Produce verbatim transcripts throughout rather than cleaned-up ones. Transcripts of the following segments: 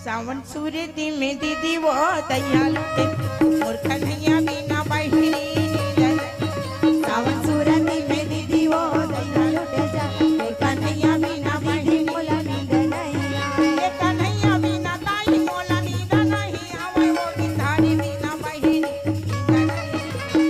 सावन सूरती में दीदी वो दहिया लूटे, मोर कन्हैया बिना बहिनी नींद नहीं। सावन सूरती में दीदी वो दहिया लूटे जा, मोर कन्हैया बिना बहिनी मोला नींद नहीं आवे। ये कन्हैया बिना दाई मोला नींद नहीं आवे, वो गिरधारी बिना बहिनी नींद नहीं।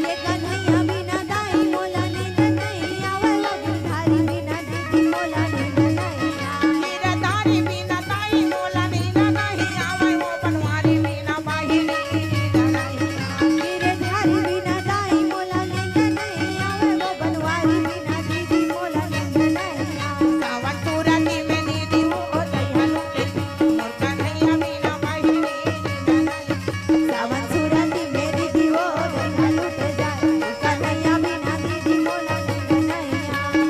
ये कन्हैया बिना दाई मोला नींद नहीं आवे, वो गिरधारी बिना दीदी मोला नींद नहीं आवे। गिरधारी बिना दाई मोला नींद नहीं आवे, वो बनवारी बिना बहिनी नींद नहीं आवे। गिरधारी बिना दाई मोला नींद नहीं आवे, वो बनवारी बिना दीदी मोला नींद नहीं आवे। सावन सूरती में दीदी वो दहिया लूटे, मोर कन्हैया बिना बहिनी नींद नहीं। सावन सूरती में दीदी वो दहिया लूटे जाए, कन्हैया बिना दीदी मोला नींद नहीं आवे।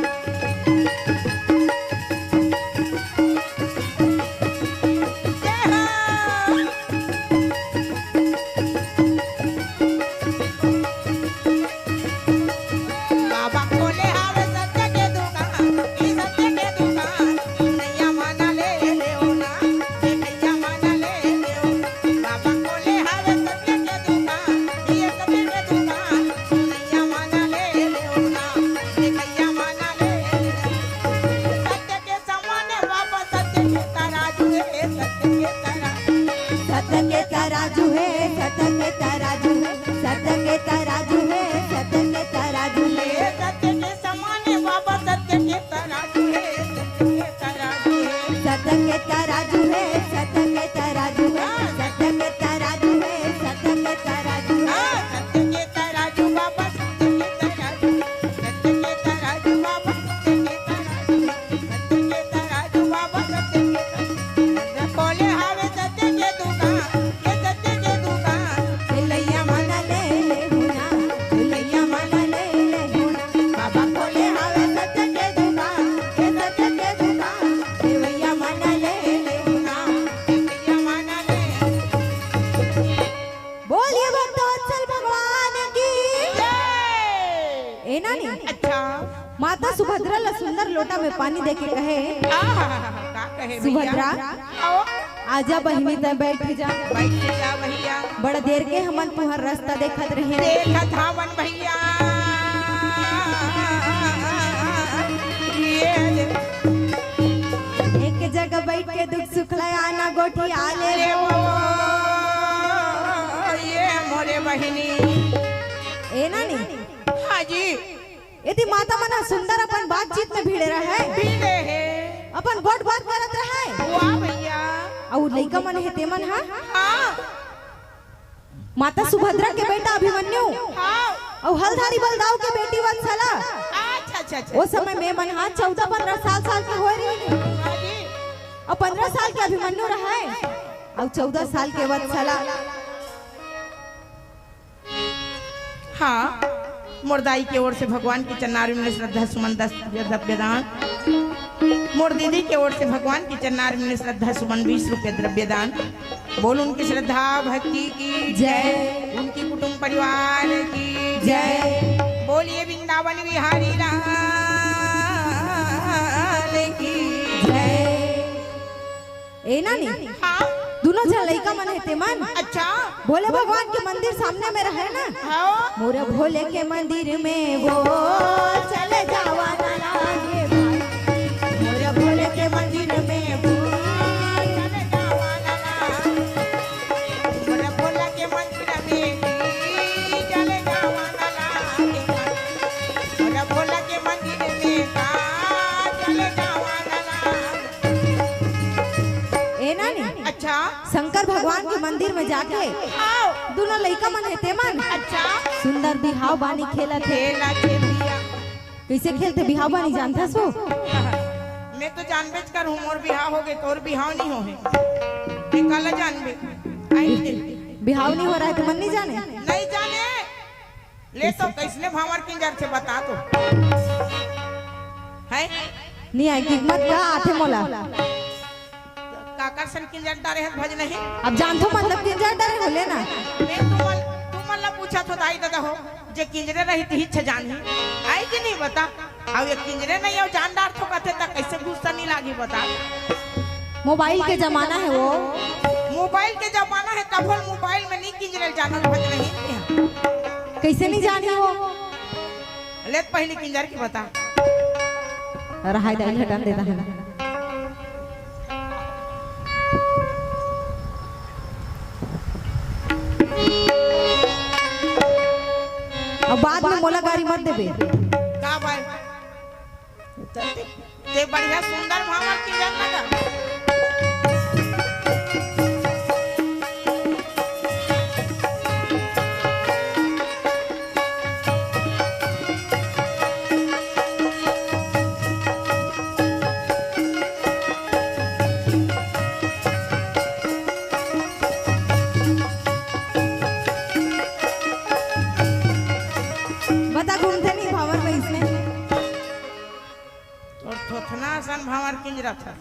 बाबा खोले हावे सत्य के दुकान, ई सत्य के दुकान, नैया माना ले लेओ ना, ए नैया माना ले लेओ ना। बाबा खोले हावे सत्य के दुकान, ई सत्य के दुकान, नैया माना ले लेओ ना, ए नैया माना ले लेओ ना। सत्य के समान बाबा सत्य के तराजू हे, सत्य के तराजू। सत्य के तराजू हे, सत्य के तराजू हे, सत्य के तराजू हे, सत्य के तराजू हे। सत्य के समान बाबा सत्य के तराजू हे, सत्य के तराजू हे। सत्य के तराजू हे, सत्य के तराजू हे, सत्य के तराजू हे, सत्य के तराजू हे। सत्य के तराजू बाबा, सत्य के तराजू, सत्य के तराजू बाबा, सत्य के तराजू। सत्य के तराजू बाबा, सत्य के तराजू। बोले हावे सत्य के दुकान, ये सत्य के दुकान। सिलैया मन ले ले हुना, सिलैया मन ले ले हुना। बाबा बोले हावे सत्य के दुकान, ये सत्य के दुकान। सिलैया मन ले ले हुना, सिलैया मन ले। बोलिए भक्तवत्सल भगवान की। जय। ए नानी। अच्छा। माता सुभद्रा ला सुंदर लोटा में पानी देके कहे, आहा, का कहे भैया? सुभद्रा, आओ। आजा बहिनी, तैं बैठ जा। बैठ जा भैया। बड़ा देर के हमन तुहर रास्ता देखत रहे। देखत हवन भैया। ये दे। एक जगह बैठ के दुख सुख ला आना गोठिया ले ले वो। वो। ये मोरे बहिनी। ए नानी। हाँ जी। यदि माता मन ह सुंदर अपन बातचीत में भिड़े रहय, भिड़े हे। अपन गोठ बात करत रहय। वाह भैया। अउ लइका मन हे ते मन ह। हाँ। माता सुभद्रा के बेटा अभिमन्यु। हाँ। अउ हलधारी बलदाऊ के बेटी वत्सला। अच्छा, अच्छा, अच्छा। ओ समय में मन ह चौदह पंद्रह साल, साल के होय रहिन। हाँ जी। अउ पंद्रह साल के अभिमन्यु रहय, अउ चौदह साल के वत्सला। हाँ, मोर दाई के ओर से भगवान के चरणार में श्रद्धा सुमन दस रुपया द्रव्य दान। मोर दीदी के ओर से भगवान के चरणार में श्रद्धा सुमन बीस रुपया द्रव्य दान। बोल उनकी श्रद्धा भक्ति की जय। उनकी कुटुंब परिवार की जय। बोलिए वृंदावन बिहारी लाल की जय। ए नानी, हाँ? दुनों झन लइका मन हे ते मन। अच्छा। भोले भगवान के मंदिर सामने में रहे ना। हाँ। मोर भोले के मंदिर में वो चले जावा ना लागे भाई। मोर भोले के मंदिर में वो चले जावा ना लागे। मोर भोला के मंदिर में चले जावा ना लागे भाई। मोर भोला के मंदिर में का चले जावा ना लागे। ए नानी, अच्छा। शंकर भगवान के मंदिर में जाके आओ। दुनों लइका मन हे ते मन अच्छा। सुंदर बिहाव बानी खेलत हे। खेलत हे भैया। कइसे खेलथे बिहाव बानी जानथस वो? मैं तो जानबेच करहूँ, मोर बिहाव होगे, तोर बिहाव नइ होहे। मैं काला जानबे? आई नहीं। बिहाव नइ हो रहा हे ते मन नइ जाने? नइ जाने। ले तो कइसने भांवर किंजरथे बता तो। हैं? नइ आय, किस्मत का आथे मोला। काकर सन किंजर डारे हस भज नहीं? अब जानथो मतलब किंजर डारे हो ले ना। मैं तुमन, तुमन ला पूछत हों दाई ददा हो, जे किंजरे रही तिही छे जानही। आय कि नहीं बता? अउ ये किंजरे नहीं अउ जान डारथो कथे त कइसे गुस्सा नइ लागी बता? मोबाइल के जमाना हे वो। कभो मोबाइल में नहीं किंजरे जानत भज नहीं। कइसे नहीं जानी वो? ले त पहिली किंजर के बता। रहाय दाई हटन देता है। अब बाद में मोला गारी मत देबे। का भाई? ते बढ़िया सुंदर भांवर किंजर लगा। बता घूमथे नहीं भांवर में इसने। तोर थोथना असन भांवर किंजरत हस।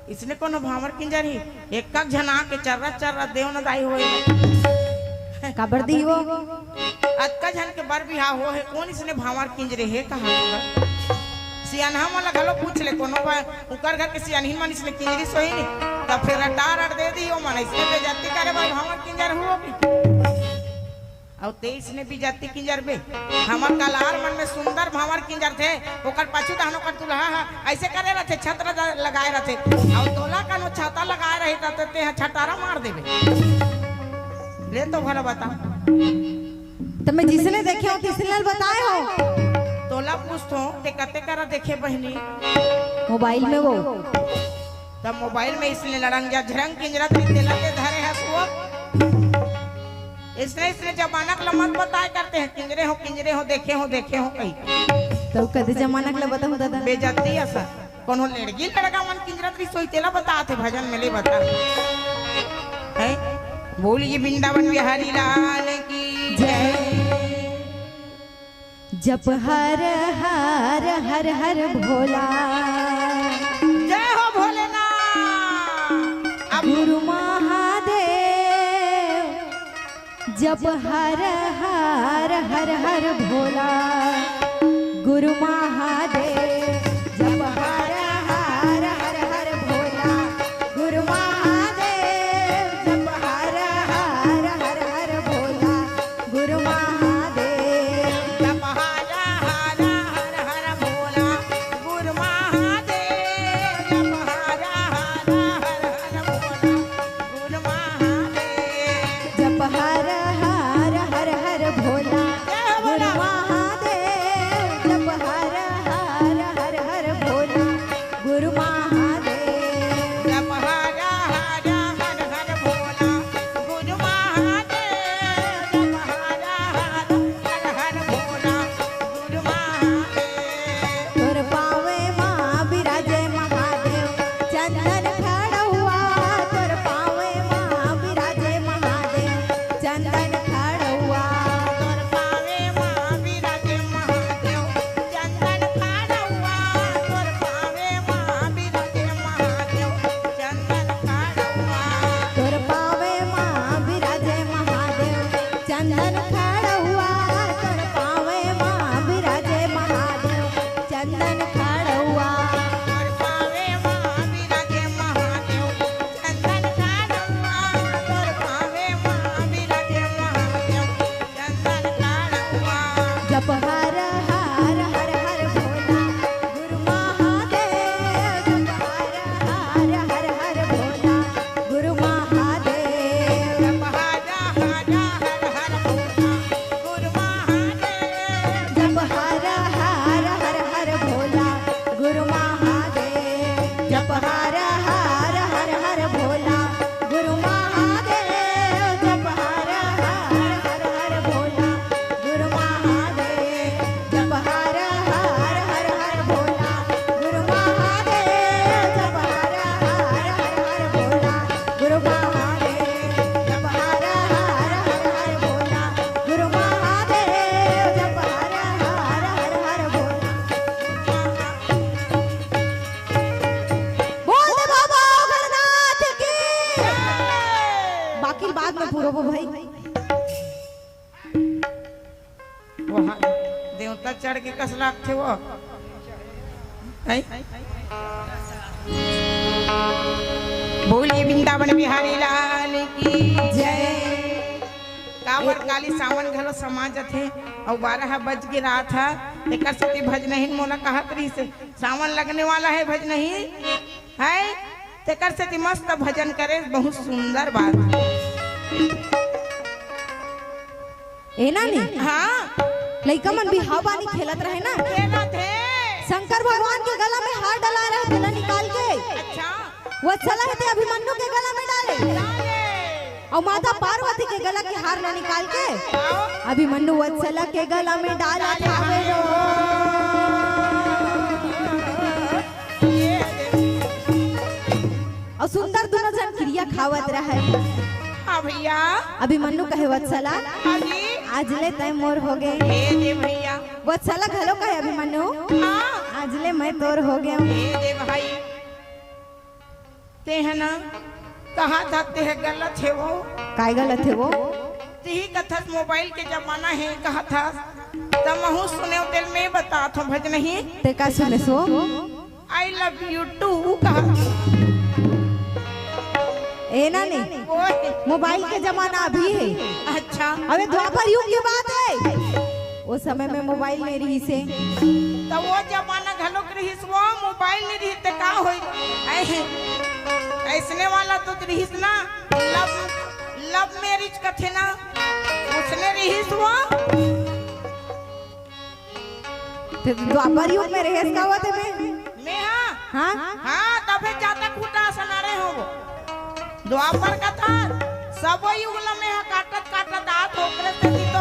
इसने कोनो भांवर किंजरही? एक एक झन आके चर्रा चर्रा देव न दाई होए। काबर दी वो? अतका झन के बर बिहाव हो हे, कोन इसने भांवर किंजरे हे कहा होगा? सियानहा मन ला घलो पूछ ले, कोनो बा, उकर घर के सियानहिन मन इसने किंजरी सोही नहीं, तब फिर रटार अट दे दी, ओ मन इसने बेइज्जती करे बर भांवर किंजर हुआ भी। अउ तेईस ने भी जाति किंजर बे। हमर कलार मन में सुंदर भांवर किंजर थे, ओकर पाछू डहन ओकर दुल्हा ह, अइसे करे रथे, छत्र द-, लगाए रथे। अउ तोला कनो छाता लगाए रही त ते ह छटारा मार देबे। ले तो भला बता। त मैं जिसने देखे हो, तिसने ल बताए हो। तोला पूछथो, ते कते करा देखे बहिनी? मोबाइल में वो। तब मोबाइल में इसने लड़ंग जा झरंग किंजरत रही, तेला ते धरे हस वो। इसने, इसने जमानक ल मत बताए करते हैं, किंजरे हो, किंजरे हो, देखे हो, देखे हो कही। तो कदे जमानक ल बताऊं दादा? बेइज्जती असन। कोनो लेड़गी लड़का मन किंजरत रही सोई, तेला बताथे भजन में ले बता। है? बोलिए वृंदावन बिहारी लाल की जय। जप हर हर हर हर भोला। जय हो भोलेनाथ। अब गुरु महादेव। जप हर हर हर हर भोला। गुरु महादेव। जप हर हर हर हर भोला। गुरु महादेव। जप हर हर हर हर भोला। गुरु महादेव। जप हर हर हर हर भोला। गुरु महादेव। जप हर हर हर हर भोला। गुरु महादेव। जप हर हर हर हर भोला। जय हो गुरु भोला। महादेव। जप हर हर हर हर भोला। गुरु महादेव। जप हर हर हर हर भोला। गुरु महादेव। जप हर हर हर हर भोला। गुरु महादेव। तोर पावे मा बिराजे महादेव, चंदन खड़उआ। तोर पावे मा बिराजे महादेव, चंदन खड़उआ। तोर पावे मा बिराजे महादेव, चंदन खड़उआ। तोर पावे मा बिराजे महादेव, चंदन खड़उआ। तोर पावे मा बिराजे महादेव, चंदन खड़उआ। तोर पावे मा बिराजे महादेव, चंदन खड़उआ। तोर पावे मा बिराजे महादेव, चंदन खड़उआ। तोर पावे मा बिराजे महादेव, चंदन खड़उआ। जप हर हर हर हर भोला, गुरु महादेव। जप हर हर हर हर भोला, गुरु महादेव। जप हर हर हर हर भोला, गुरु महादेव। जप हर हर हर हर भोला, गुरु महादेव। जप हर हर हर हर भोला, गुरु महादेव। जप हर हर हर हर भोला, गुरु महादेव। जप हर हर हर हर भोला, गुरु महादेव। जप हर हर हर हर भोला, गुरु महादेव। जप हर हर हर हर भोला, गुरु महादेव। जप हर हर हर हर भोला। बोल दे बाबा घरनाथ की। बाकी बाद में पूरा वो भाई। वहाँ देवता चढ़ के कस लागथे वो। हैं? बोलिए वृंदावन बिहारी लाल की। पर काली सावन घलो समा जथे, अउ बारह बज के रात ह, तेकर सेती भजनहीन मोला कहत रहिस, "सावन लगने वाला है भजनहीन, है, तेकर सेती मस्त भजन करे, बहुत सुंदर बात।" ए नानी, हाँ। लइका मन बिहाव बानी खेलत रहे ना, खेलत हे। शंकर भगवान के गला में हार डला रहे, तेला निकाल के अच्छा। वत्सला हे ते अभिमन्यु के गला में डाले। डाले। अउ माता पार्वती के गला के हार ला निकाल के आओ। अभिमन्यु वत्सला के गला में डालत हावे रो। ये दे। अउ सुंदर दुनो झन किरिया खावत रहे। हाँ भैया। अभिमन्यु कहे, "वत्सला, हाँ जी। आज ले तय मोर हो गे।" ये दे भैया। वत्सला घलो कहे, "अभिमन्यु, हाँ। आज ले मैं तोर हो गेंव।" ये दे भाई। ते ह ना, कहा था ते ह गलत हे वो। काय गलत हे वो? तिही कथस मोबाइल के जमाना हे, कहा था। त महू सुनेंव, तेला मैं बतात हंव भजनहीन। ते का सुनेस वो? I love you too कहा। ए नानी, ओए। मोबाइल के जमाना अभी हे। अच्छा। अबे द्वापर युग के बात हे। ओ समय में मोबाइल नइ रिहिस हे। त वो जमाना घलोक रिहिस, वो मोबाइल नइ रिहिस त का होई? ऐ-, अइसने वाला तो रिहिस ना, लव, लव मैरिज कथे ना, उसने रिहिस वो। ते द्वापर युग में रहेस का वो ते में? मैं हाँ। हाँ? हाँ, तभे जादा खूटा असन अरे हंव वो। द्वापर कथा, सबो युग ल मैं ह काटत काटत आत हंव, ओकरे सेती तो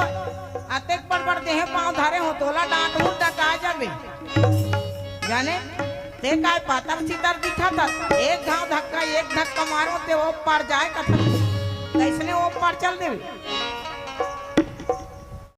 अतेक बड़ बड़ देह पांव धरे हंव, तोला डांटहूं त का जाबे। जाने, ते काय पातर सितर दिखत हस, एक घांव धक्का, एक धक्का मारंव ते ओ पार जाय कथस, तइसने ओ पार चल देबे।